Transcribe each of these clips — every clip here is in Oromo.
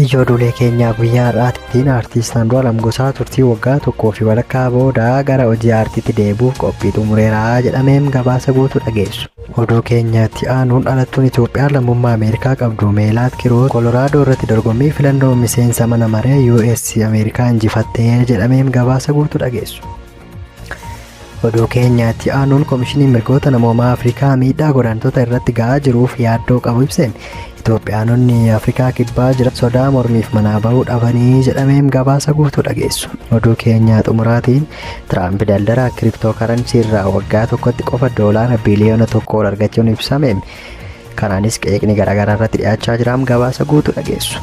Ijoo dulee keenyaa guyyaa har'aatiin Aartiist Andu'aalam Gosaa turtii waggaa tokkoo fi walakkaa booda gara hojii aartiitti deebi'uuf qophii xumureera jedhameen gabaasa guutuu dhageessu. Oduu keenyatti aanuun dhalattuun Itoophiyaa lammummaa Ameerikaa qabdu Meelaat Kiroos Koloraadoo irratti dorgommii filannoo miseensa mana maree US Ameerikaa injifattee jedhameen gabaasa guutuu dhageessu. Oduu keenyatti aanuun Komishiniin Mirgoota Namoomaa Afrikaa miidhaa godaantota irratti ga'aa jiruuf yaaddoo qabu ibse. Itoophiyaanonni Afrikaa Kibbaa jiran sodaa mormiif manaa bahuu dhabanii jedhameen gabaasa guutuu dhageessu. Oduu keenya xumuraatiin Tiraamp daldala kiriptoo karansii irraa waggaa tokkotti qofa doolaara biliyoona 1 ol argachuun ibsame. Kanaanis qeeqni garaagaraa irratti dhiyaachaa jiraam gabaasa guutuu dhageessu.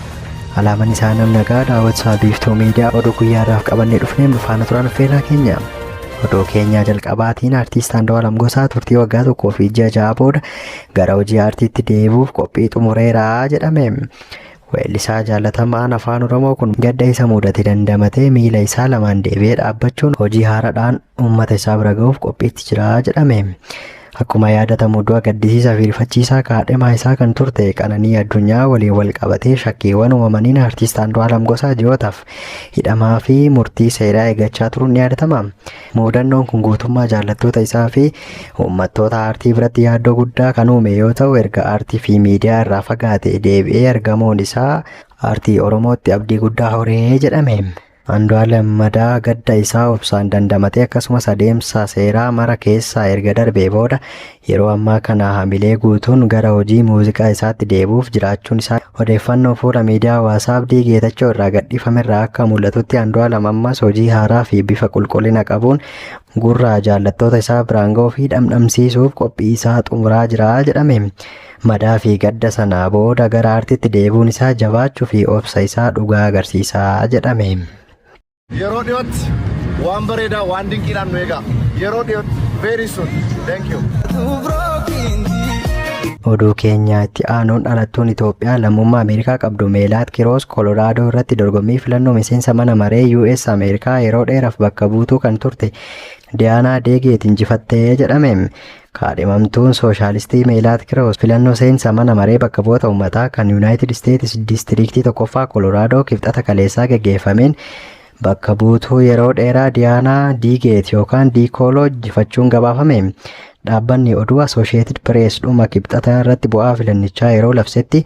Alaaman isaa nam nagaa daawwatsaa Biiftuu Miidiyaa, oduu guyyaadhaaf qabannee dhufneen faana turan affeerraa keenya. Oduu keenyaa jalqabaatiin Aartiist Andu'aalam Gosaa turtii waggaa tokkoo fi ji'a 6 booda gara hojii aartiitti deebi'uuf qophii xumureera jedhame. Weellisaa jaalatamaan Afaan Oromoo kun gadda isa mudate dandamatee miila isaa lamaan deebi'ee dhaabbachuun hojii haaraadhaan uummata isaa bira ga'uuf qophiitti jira jedhame. Akkuma yaadatamu, du'a gaddisiisaa fi rifachiisaa kaadhimaa isaa kan turte Qananii Addunyaa waliin wal qabatee shakkiiwwan uumamaniin Aartiist Andu'aalam Gosaa ji'ootaaf hidhamaa fi murtii seeraa eeggachaa turuun ni yaadatama. Muudannoon kun guutummaa jaallattoota isaa fi uummattoota aartii biratti yaaddoo guddaa kan uume yoo ta'u, erga aartii fi miidiyaa irraa fagaate deebi'ee argamuun isaa aartii Oromootti abdii guddaa horee jedhame. Andu'aalem madaa gadda isaa obsaan dandamatee, akkasumas adeemsa seeraa mara keessaa erga darbee booda, yeroo ammaa kana hamilee guutuun gara hojii muuziqaa isaatti deebi'uuf jiraachuun isaa odeeffannoo fuula miidiyaa hawaasaa Abdii Geetachoo irraa gadhiifamerraa akka mul'atutti, Andu'aalem ammas hojii haaraa fi bifa qulqullina qabuun gurra jaallattoota isaa biraan ga'uu fi dhamdhamsiisuuf qophii isaa xumuraa jira jedhame. Madaa fi gadda sanaa booda gara aartiitti deebi'uun isaa jabaachuu fi obsa isaa dhugaa agarsiisaa jedhame. Yeroo dhiyootti waan bareedaa, waan dinqiidhaan nu eegaa. Yeroo dhiyootti, very soon. Thank you. Oduu keenya itti aanuun dhalattuun Itoophiyaa lammummaa Ameerikaa qabdu Meelaat Kiroos Koloraadoo irratti dorgommii filannoo miseensa mana maree US Ameerikaa yeroo dheeraaf bakka buutuu kan turte Diyaanaa Deegeet injifattee jedhame. Kaadhimamtuun sooshaalistii Meelaat Kiroos filannoo seensa mana maree bakka bu'oota uummataa kan Yuunaayitid Isteetis diistiriiktii tokkoffaa Koloraadoo Kibxata kaleessaa geggeeffameen bakka buutuu yeroo dheeraa Diyaanaa Diigeet yookaan Diikooloo injifachuun gabaafame. Dhaabbanni oduu Associated Press dhuma Kibxata irratti bu'aa filannichaa yeroo labsetti,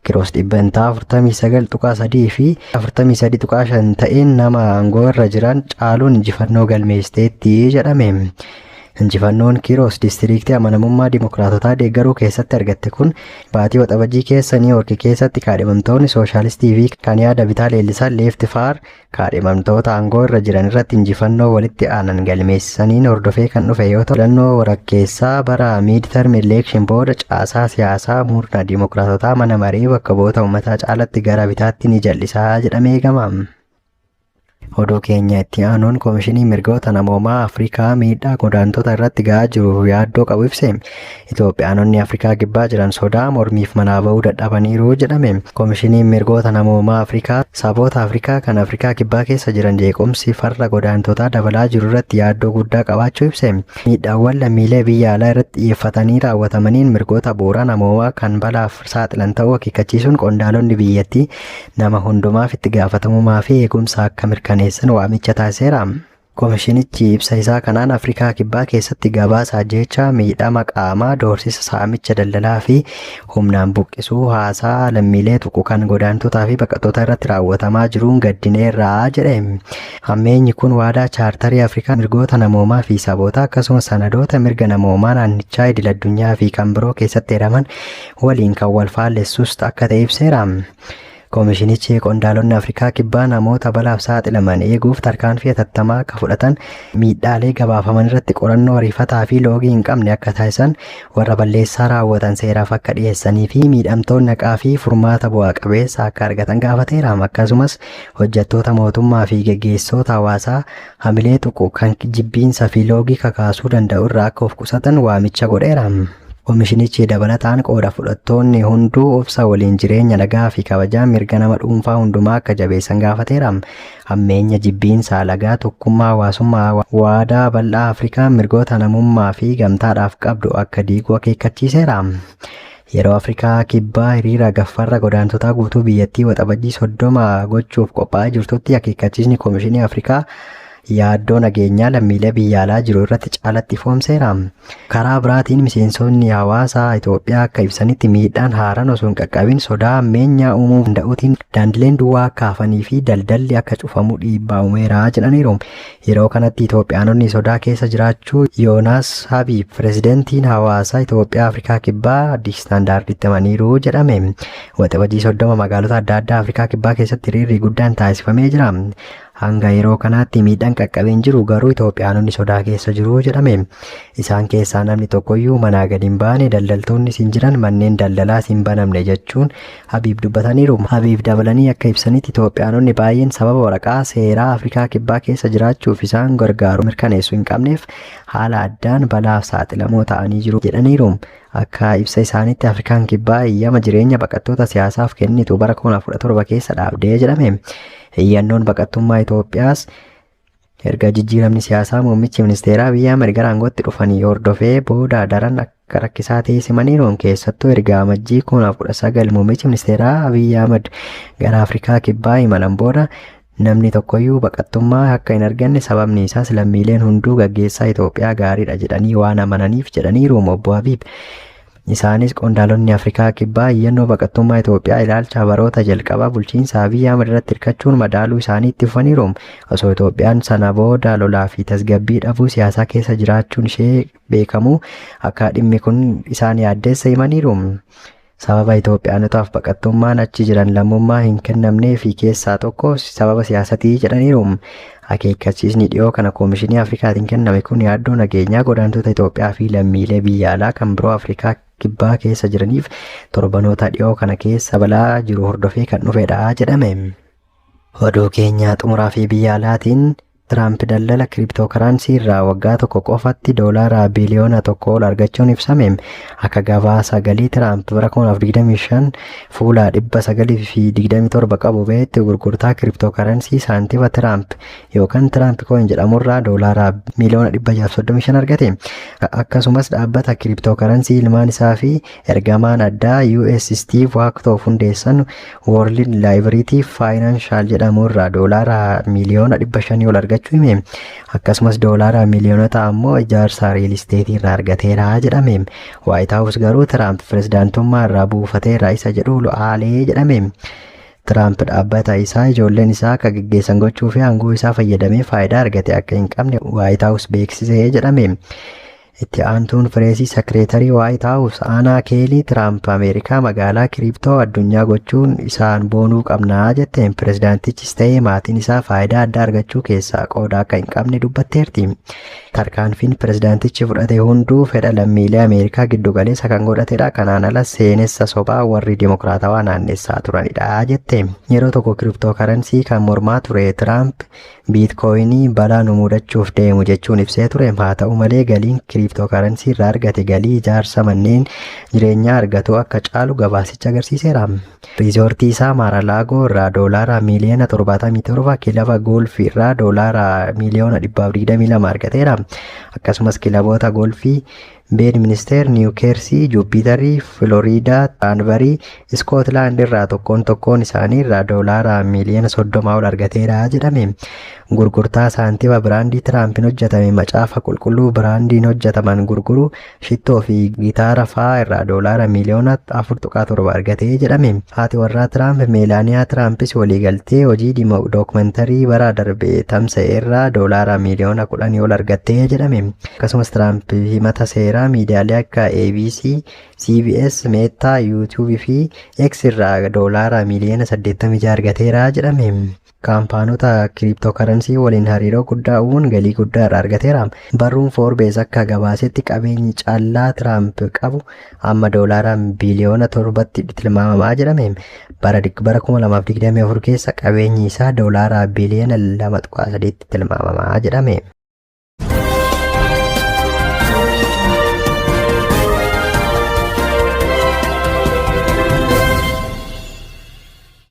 Kiroos 49.3% fi 43.5 ta'een nama aangoo irra jiran caaluun injifannoo galmeessiteetti jedhame. Injifannoon Kiroos diistiriiktii amanamummaa Dimokiraatotaa deeggaruu keessatti argatte kun baatii Waxabajjii keessa Niiwoork keessatti kaadhimamtoonni sooshaalistii fi kan yaada bitaa leellisan Left Far kaadhimamtoota aangoo irra jiran irratti injifannoo walitti aanan galmeessaniin hordofee kan dhufe yoo ta'u, filannoo walakkeessaa bara midterm election booda caasaa siyaasaa murna Dimokiraatotaa mana maree bakka bu'oota uummataa caalatti gara bitaatti ni jal'isaa jedhamee eegama. Oduu keenya itti aanuun Koomishinii Mirgoota Namoomaa Afrikaa miidhaa godaantota irratti ga'aa jiru yaaddoo qabu ibse. Itoophiyaanonni Afrikaa Kibbaa jiran sodaa mormiif manaa bahuu dadhabaniiru jedhame. Koomishiniin Mirgoota Namoomaa Afrikaa saboota Afrikaa kan Afrikaa Kibbaa keessa jiran jeequmsi farra godaantotaa dabalaa jiru irratti yaaddoo guddaa qabaachuu ibse. Miidhaawwan lammiilee biyya alaa irratti xiyyeeffatanii raawwatamaniin mirgoota bu'uura namoomaa kan balaaf saaxilan ta'uu akeekkachiisuun, qondaalonni biyyattii nama hundumaaf itti gaafatamummaa fi eegumsa akka mirkaneessan waamicha taasiseera. Koomishinichi ibsa isaa kanaan Afrikaa Kibbaa keessatti gabaasa ajjeechaa, miidhama qaamaa, doorsisa, saamicha daldalaa fi humnaan buqqisuu haasaa lammiilee tuqu kan godaantotaa fi baqattoota irratti raawwatamaa jiruun gaddineerraa jedhe. Hammeenyi kun waadaa chaartarii Afrikaa mirgoota namoomaa fi saboota, akkasumas sanadoota mirga namoomaa naannichaa, idil addunyaa fi kan biroo keessatti eeraman waliin kan wal faallessus akka ta'e ibseera. Koomishinichi qondaalonni Afrikaa Kibbaa namoota balaaf saaxilaman eeguuf tarkaanfii hatattamaa akka fudhatan, miidhaalee gabaafaman irratti qorannoo ariifataa fi loogii hin qabne akka taasisan, warra balleessaa raawwatan seeraaf akka dhiyeessanii fi miidhamtoonni haqaa fi furmaata bu'aa qabeessa akka argatan gaafateera. Akkasumas hojjettoota mootummaa fi geggeessitoota hawaasaa hamilee tuqu kan jibbiinsa fi loogii kakaasuu danda'u irraa akka of qusatan waamicha godheera. Koomishinichi dabalataan qooda fudhattoonni hunduu obsa, waliin jireenya nagaa fi kabajaa mirga nama dhuunfaa hundumaa akka jabeessan gaafateera. Hammeenya jibbiinsa alagaa tokkummaa hawaasummaa, waadaa bal'aa Afrikaan mirgoota namummaa fi gamtaadhaaf qabdu akka diigu akeekkachiiseera. Yeroo Afrikaa Kibbaa hiriira gaffarra godaantotaa guutuu biyyattii Waxabajjii 30 gochuuf qophaa'aa jirtutti, akeekkachiisni Koomishinii Afrikaa yaaddoo nageenyaa lammiilee biyya alaa jiru irratti caalatti ifoomseera. Karaa biraatiin, miseensonni hawaasaa Itoophiyaa akka ibsanitti, miidhaan haaraan osoo hin qaqqabin sodaa ammeenyaa uumuu danda'uutiin daandileen duwwaa akka hafanii fi daldalli akka cufamu dhiibbaa uumeera jedhaniiru. Yeroo kanatti Itoophiyaanonni sodaa keessa jiraachuu Yoonaas Habiib, pirezidantiin hawaasa Itoophiyaa Afrikaa Kibbaa, Addis Standarditti himaniiru jedhame. Waxabajjii 30 magaalota adda addaa Afrikaa Kibbaa keessatti hiriirri guddaan taasifamee jira. Hanga yeroo kanaatti miidhaan qaqqabeen jiru, garuu Itoophiyaanonni sodaa keessa jiru jedhame. Isaan keessaa namni tokkoyyuu manaa gadi hin baane, daldaltoonni hin jiran, manneen daldalaas hin banamne jechuun Habiib dubbataniiru. Habiib dabalanii akka ibsanitti, Itoophiyaanonni baay'een sababa waraqaa seeraa Afrikaa Kibbaa keessa jiraachuuf isaan gargaaru mirkaneessu hin qabneef haala addaan balaaf saaxilamoo ta'anii jiru jedhaniiru. Akka ibsa isaaniitti, Afrikaan Kibbaa eeyyama jireenya baqattoota siyaasaaf kennitu bara 2017 keessa dhaabdee jedhame. Iyyannoon baqattummaa Itoophiyaas erga jijjiiramni siyaasaa muummichi ministeeraa Abiyyi Ahmed gara aangootti dhufanii hordofee booda daran akka rakkisaa ta'e simaniiru. Keessattuu erga Amajjii 2019 muummichi ministeeraa Abiyyi Ahmed gara Afrikaa Kibbaa imalan booda namni tokkoyyuu baqattummaa akka hin arganne, sababni isaas lammiileen hunduu gaggeessaa Itoophiyaa gaariidha jedhanii waan amananiif jedhaniiru obbo Habiib. Isaanis qondaalonni Afrikaa Kibbaa iyyannoo baqattummaa Itoophiyaa ilaalcha baroota jalqabaa bulchiinsa Abiyyi Ahmed irratti hirkachuun madaaluu isaanii itti fufaniiru. Osoo Itoophiyaan sana booda lolaa fi tasgabbii dhabuu siyaasaa keessa jiraachuun ishee beekamu akka dhimmi kun isaan yaaddeessa himaniiru. Sababa Itoophiyaanotaaf baqattummaan achi jiran lammummaa hin kennamnee fi keessaa tokko sababa siyaasatii jedhaniiru. Akeekkachiisni dhiyoo kana Koomishinii Afrikaatiin kenname kun yaaddoo nageenyaa godaantota Itoophiyaa fi lammiilee biyya alaa kan biroo Afrikaa Kibbaa keessa jiraniif torbanoota dhiyoo kana keessa balaa jiru hordofee kan dhufedha jedhame. Oduu keenya xumuraa fi biyya alaatiin, Tiraamp daldala cryptocurrency irraa waggaa tokko qofatti doolaara biliyoona 1 ol argachuun ibsame. Akka gabaasa galii Tiraamp bara 2025 fuula 927 qabu ba'etti, gurgurtaa cryptocurrency saantima Tiraamp yookaan Trump coin jedhamurraa doolaara miiliyoona 635 argate. Akkasumas dhaabbata cryptocurrency ilmaan isaa fi ergamaan addaa US Steve Witkoff hundeessan World Liberty Financial jedhamu irraa doolaara miiliyoona 500 ol argachuu hime. Akkasumas doolaara miiliyoonota ammoo ijaarsa real estate irraa argateera jedhame. White House garuu Tiraamp pirezidaantummaa irraa buufateera isa jedhu haalee jedhame. Tiraamp dhaabbata isaa ijoolleen isaa akka gaggeessan gochuu fi aangoo isaa fayyadamee faayidaa argate akka hin qabne White House beeksisee jedhame. Itti aantuun press secretary White House Aanaa Keelii, Tiraamp Ameerikaa magaalaa crypto addunyaa gochuun isaan boonuu qabnaa jetteen, pirezidaantichis ta'ee maatiin isaa faayidaa addaa argachuu keessaa qooda akka hin qabne dubbatteerti. Tarkaanfiin pirezidaantichi fudhate hunduu fedha lammiilee Ameerikaa giddugaleessa kan godhatedha. Kanaan ala seenessa sobaa warri dimokiraatawaa naannessaa turanidha jette. Yeroo tokko cryptocurrency kan mormaa ture Tiraamp biitkooyinii balaa nu mudachuuf deemu jechuun ibsee ture. Haa ta'u malee, galiin cryptocurrency irraa argate galii ijaarsa manneen jireenyaa argatu akka caalu gabaasicha agarsiiseera. Riizoortii isaa Maaralaagoo irraa doolaara miiliyoona 77, kilaba goolfii irraa doolaara miiliyoona 122 argateera. Akkasumas kilaboota goolfii Bedminster, Niiw Jeersii, Juupitarii, Filooriidaa, Taanbarii, Iskootlaand irraa tokkoon tokkoon isaanii irraa doolaara miiliyoona 30 ol argateera jedhame. Gurgurtaa saantima biraandii Tiraampiin hojjetame, macaafa qulqulluu biraandiin hojjetaman gurguruu, shittoo fi gitaara fa'aa irraa doolaara miiliyoona 4.7 argatee jedhame. Haati warraa Tiraamp Meelaaniyaa Tiraampis waliigaltee hojii dookumentarii bara darbe tamsa'e irraa doolaara miiliyoona 10 ol argattee jedhame. Akkasumas Tiraamp himata seeraa miidiyaalee akka ABC, CBS, Meta, YouTube fi X irraa doolaara miiliyoona 86 argateera jedhame. Kaampaanota cryptocurrency waliin hariiroo guddaa uumuun galii guddaa irraa argateera. Barruun Forbes akka gabaasetti, qabeenyi callaa Tiraamp qabu amma doolaara biliyoona 7tti tilmaamamaa jedhame. Bara 2024 keessa qabeenyi isaa doolaara biliyoona 2.3tti tilmaamamaa jedhame.